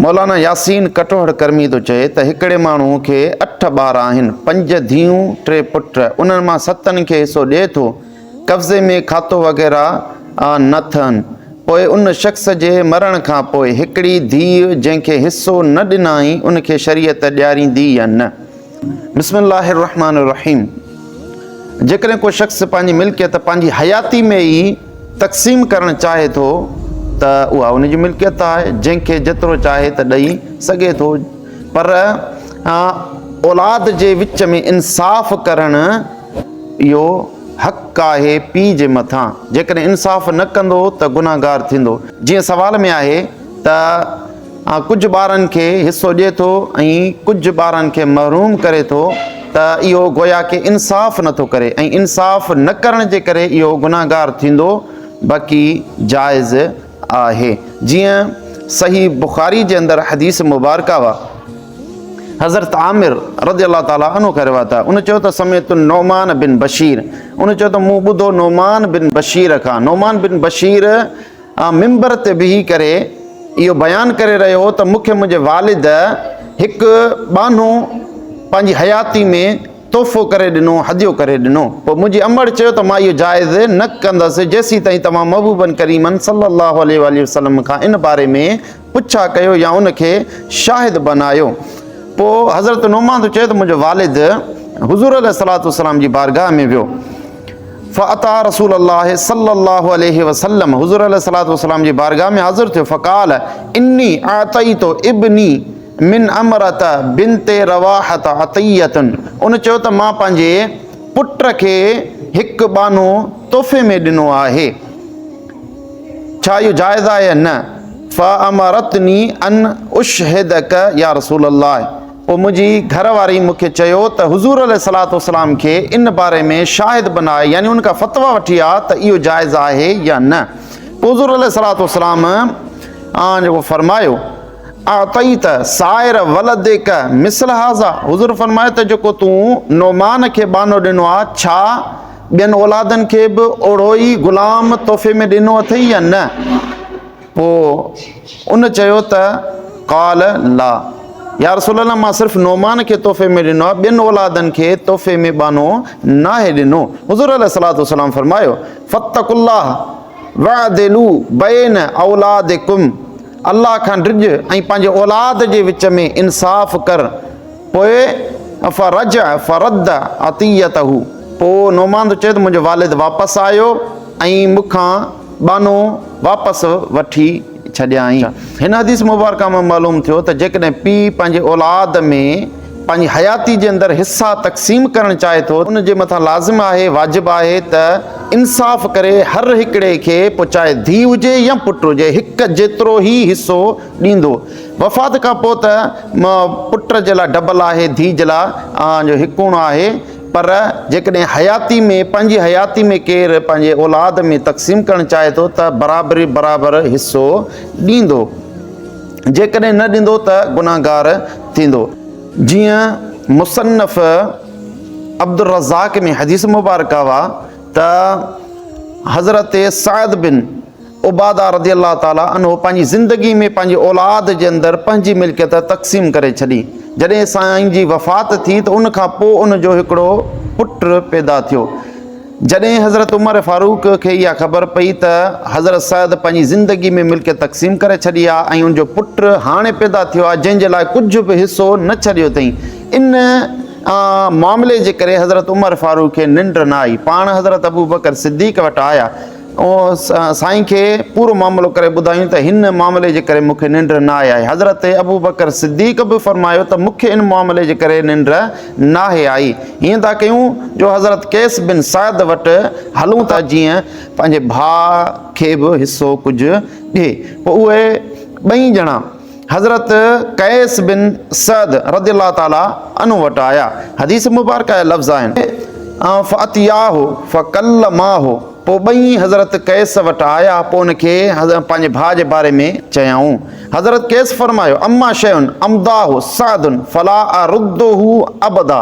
مولانا ياسين ڪٽوهڙ ڪرمي ٿو چئي ته هڪڙي ماڻهو کي اٺ ٻار آهن، پنج ڌيئون ٽي پٽ، انهن مان ستن کي حصو ڏئي ٿو، قبضي ۾ کاتو وغيره نه ٿئن، پوء ان شخص جي مرڻ کان پوء هڪڙي ڌيء جنهن کي حصو نه ڏنائين ان کي شريعت ڏياريندي يا نه؟ بسم الله الرحمٰن الرحيم جيڪڏهن ڪو شخص پنهنجي ملڪيت پنهنجي حياتي ۾ ئي تقسيم ڪرڻ چاهي ٿو ته اها ان جي ملڪيت آهي جنهن کي جيترو چاهي ته ڏئي سگهي ٿو پر اولاد جي وچ ۾ انصاف ڪرڻ اهو حق آهي پيء جي مٿان جيڪڏهن انصاف نه ڪندو ته گنهگار ٿيندو جيئن سوال ۾ آهي ته ڪجهه ٻارن کي حصو ڏئي ٿو ۽ ڪجهه ٻارن کي محروم ڪري ٿو ته اهو گويا ڪي انصاف نه ٿو ڪري ۽ انصاف نه ڪرڻ جي ڪري اهو گنهگار ٿيندو باقي جائز آهي جيئن صحيح بخاري جي اندر حديث مبارڪه وا حضرت عامر رضي الله تعالٰي عنه کان روايت آهي ان چيو ته سمعت النعمان بن بشير ان چيو ته مون ٻڌو نعمان بن بشير کان نعمان بن بشير منبر تي بيهي ڪري اهو بيان ڪري رهيو هو ته مون کي منهنجي والد هڪ ٻانهو پنهنجي حياتي ۾ تحفو ڪري ڏنو، هديو ڪري ڏنو. پوء منهنجي امڙ چيو ته مان اهو جائز نه ڪندس جيسين تائين توهان محبوبن ڪريمن صلّي اللّٰه عليه واٰله وسلّم کان ان باري ۾ پڇا ڪيو يا ان کي شاهد بنايو. پوء حضرت نعمان ٿو چئي ته منهنجو والد حضور عليه الصلوة والسلام جي بارگاهه ۾ ويو. فاتيٰ رسول الله صلّي اللّٰه عليه وسلّم حضور عليه الصلوة والسلام جي بارگاھ ۾ حاضر ٿيو فقال اني اعطيت ابني من عمرة بنت رواحة عطية ان چيو ته مان پنهنجي پٽ کي هڪ ٻانهو تحفي ۾ ڏنو آهي ڇا اهو جائز آهي يا نه فامرتني ان اشهدک يا رسول الله پوء منهنجي گهر واري مون کي چيو ته حضور عليه الصلوة والسلام کي ان باري ۾ شاهد بناء يعني ان کان فتويٰ وٺي آ ته اهو جائز آهي يا نه؟ پوء حضور عليه الصلوة والسلام جيڪو فرمايو، اعطيت سائر ولدک مثل هذا حضور فرمايو ته جيڪو تون نعمان کي ٻانهو ڏنو آ ڇا ٻين اولادن کي به اوڙو ئي غلام تحفي ۾ ڏنو اٿئي يا نه؟ پوء ان چيو ته قال لا يا رسول الله مان صرف نعمان کي تحفي ۾ ڏنو آهي ٻين اولادن کي تحفي ۾ ٻانهو ناهي ڏنو. حضور عليه الصلوة والسلام فرمايو فاتقوا الله واعدلوا بين اولادڪم الله کان ڊڄ ۽ پنهنجي اولاد جي وچ ۾ انصاف ڪر. پوء فرجع فرد عطيته پوء نعمان ٿو چئي ته منهنجو والد واپس آيو ۽ مون کان ٻانهو واپس وٺي ڇڏيائين. هن حديث مبارڪه مان معلوم ٿيو ته جيڪڏهن پيء پنهنجي اولاد ۾ پنهنجي حياتي جي اندر حصا تقسيم ڪرڻ چاهي ٿو ان جي مٿان لازم آهي، واجب آهي، ته انصاف ڪري هر هڪڙي کي پوء چاهي ڌيء هجي يا پٽ هجي هڪ جيترو ئي حصو ڏيندو. وفات کان پوء ته پٽ جي لاء ڊبل آهي ڌيء جي لاء جو هڪوڻو آهي. پر جيڪڏهن حياتي ۾ پنهنجي حياتي ۾ ڪير پنهنجي اولاد ۾ تقسيم ڪرڻ چاهي ٿو ته برابري برابر حصو ڏيندو جيڪڏهن نه ڏيندو ته گنهگار ٿيندو. جيئن مصنف عبدالرزاق ۾ حديث مبارڪه وا ته حضرت سعد بن عباده رضي الله تعالٰي عنه پنهنجي زندگي ۾ پنهنجي اولاد جي اندر پنهنجي ملڪيت تقسيم ڪري ڇڏي. جڏهن سائين جي وفات ٿي ته ان کان پوء ان جو هڪڙو پٽ پيدا ٿيو. جڏهن حضرت عمر فاروق کي اها خبر پئي ته حضرت سعد پنهنجي زندگي ۾ ملڪيت تقسيم ڪري ڇڏي آهي ۽ ان جو پٽ هاڻي پيدا ٿيو آهي جنهن جي لاء ڪجهه به حصو نه ڇڏيو اٿئين ان معاملي جي ڪري حضرت عمر فاروق کي ننڊ نه آئي. پاڻ حضرت ابوبڪر صديق وٽ آيا. سائين کي پورو معاملو ڪري ٻڌايون ته هن معاملي جي ڪري مون کي ننڊ نه آئي آهي. حضرت ابوبڪر صديق به فرمايو ته مون کي ان معاملي جي ڪري ننڊ ناهي آئي. هيئن ٿا ڪيون جو حضرت قيس بن سعد وٽ هلون ٿا جيئن پنهنجي ڀاء کي به حصو ڪجهه ڏئي. پوء اهي ٻئي ڄڻا. حضرت قيس بن سعد رضي الله تعالٰي عنه وٽ آيا. حديث مبارڪه جا لفظ آهن، فاتياه فڪلماه پوء ٻئي حضرت قيس وٽ آيا پوء ان کي پنهنجي ڀاء جي باري ۾ چيائون. حضرت قيس فرمايو، اما شيء امضاه سعد فلا ارده ابدا.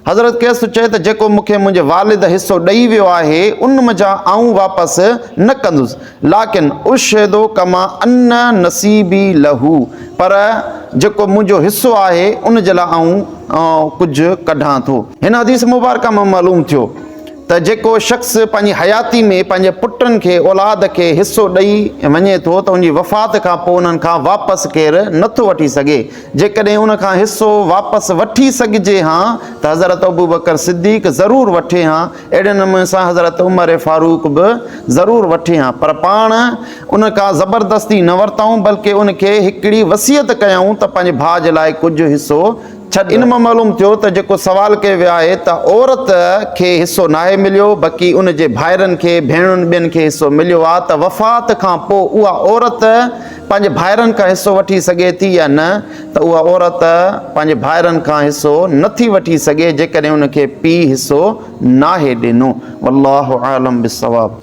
حضرت قيس ٿو چئي ته جيڪو مون کي منهنجي والد حصو ڏئي ويو آهي ان منجهان آئون واپس نه ڪندس لاڪن اشهد ڪما ان نصيبي له پر جيڪو منهنجو حصو آهي ان جي لاء آئون ڪجهه ڪڍان ٿو. هن حديث مبارڪه مان معلوم ٿيو ته جيڪو شخص پنهنجي حياتي ۾ پنهنجي پٽن کي، اولاد کي، حصو ڏئي وڃي ٿو ته ان جي وفات کان پوء انهن کان واپس ڪير نٿو وٺي سگهي. جيڪڏهن ان کان حصو واپس وٺي سگهجي هان ته حضرت ابوبڪر صديق ضرور وٺي هان، اهڙي نموني سان حضرت عمر فاروق به ضرور وٺي هان، پر پاڻ ان کان زبردستي نه ورتائون بلڪه ان کي هڪڙي وصيت ڪيائون ته پنهنجي ڀاء جي لاء ڪجهه حصو ڇڏ. ان مان معلوم ٿيو ته جيڪو سوال ڪيو ويو آهي ته عورت کي حصو ناهي مليو بلڪه ان جي ڀائرن کي، ڀيڻن ٻين کي حصو مليو آهي ته وفات کان پوء اها عورت پنهنجي ڀائرن کان حصو وٺي سگهي ٿي يا نه ته اها عورت پنهنجي ڀائرن کان حصو نٿي وٺي سگهي جيڪڏهن ان کي پيء حصو ناهي ڏنو. والله اعلم بالصواب.